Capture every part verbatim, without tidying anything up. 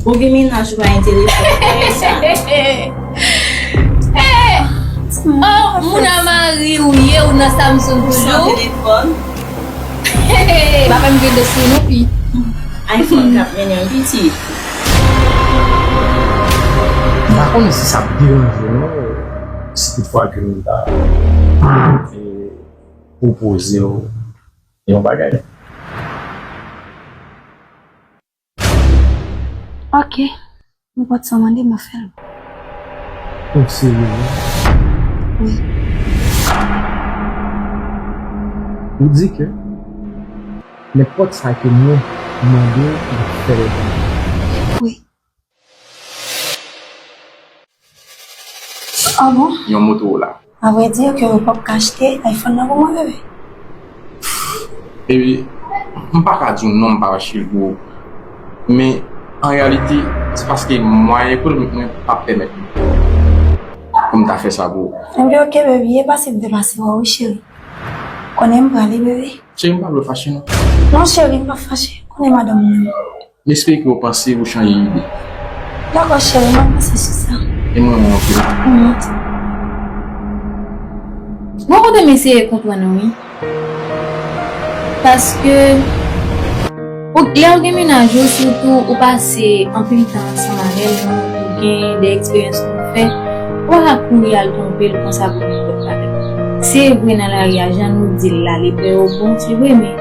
Ou gen mennaj ou pa gen telefòn, kòman sa? Eh! Oh, moun a mari ou ye, ou nan Samsung toujou? San telefòn. Pa menm gen dosye non pi. iPhone k ap mennen w pitit. M pa konnen si sa ap deranje w non, si toutfwa ke m ta e, pwopoze w yon bagay. Ok, nenpòt sa w mande m, m ap fè l. Ou serye wi? Wi. Ou di ke nenpòt sa ke mwen mande w, ou ap fè l ban mwen. Wi. Ah bon? Yon Motorola. A vrè di ke ou p ap ka achte iPhone nan pou mwen, bebe. Epi, m pa ka di w non, m pa achte l pou ou. Men, an reyalite, se paske mwayen ekonomik mwen pa pèmèt mwen pou m ta fè sa pou ou. Ebyen, ok, bebe, e pase m te pase wè w, wi, cheri. Konnen m prale, bebe. Cheri, m pa vle w fache non. Non, cheri, m p ap fache. Konnen madanm ou menm. M espere ke w panse pou chanje ide. Dakò, cheri, m ap panse sou sa. E m renmen w anpil. Mwen tou. Bon, kote m eseye konprann ou, wi. Paske, ou, lè w gen mennaj ou, sitou ou pase anpil tan ansanm avè l, ou gen de eksperyans pou w fè, ou pa ka kouri al twonpe l konsa pou nenpòt bagay. Se vre, nan lari a, jan nou di l la, lepè yo bon, se vre, men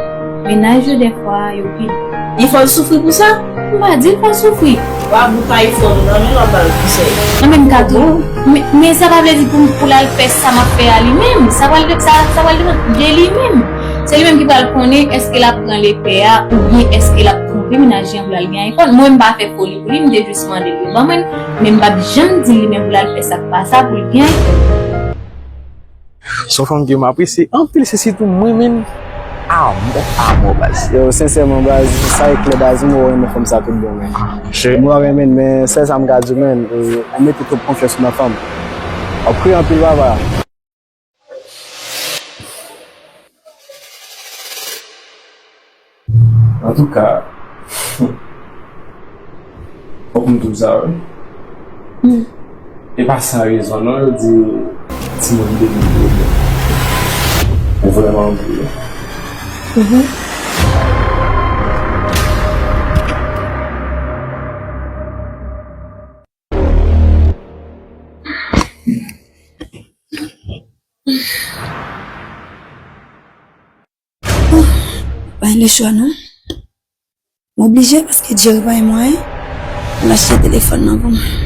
mennaj yo, dèfwa, yo pi. Li fè w soufri pou sa? M pa di l fè w soufri. W ap bout iPhone ou nan men l, w ap ba l konsèy. Mwen menm ka tou. Men, men sa pa vle di pou, pou l al fè sa m ap fè a li menm. Sa pral, sa, sa pral depann de li menm. Se li menm ki pral konnen èske l ap pran lepè a oubyen èske l ap twonpe mennaj li an pou l al gen iPhone. Mwen, m pa fè foli pou li, m te jis mande l yo ban mwen l. Men m p ap janm di li menm pou l al fè sa k pa sa pou l gen iPhone. Se yon fanm ke m apresye anpil, se sitou mwen menm. Amò, amò, baz. Yo, sensèman, baz, sa e klè, baz, m wè w renmen fanm sa tout bon, men. M wè w renmen l, men sèl sa m ka di w, men, e, ou mete twòp konfyans nan fanm. W ap kriye anpil, papa. Antouka, fòk m di w sa, wi. E pa san rezon, non, yo di timoun debile. Ou vrèman vre. Pa gen lechwa non. M oblije paske Jerry pa gen mwayen pou l achte telefòn nan pou mwen.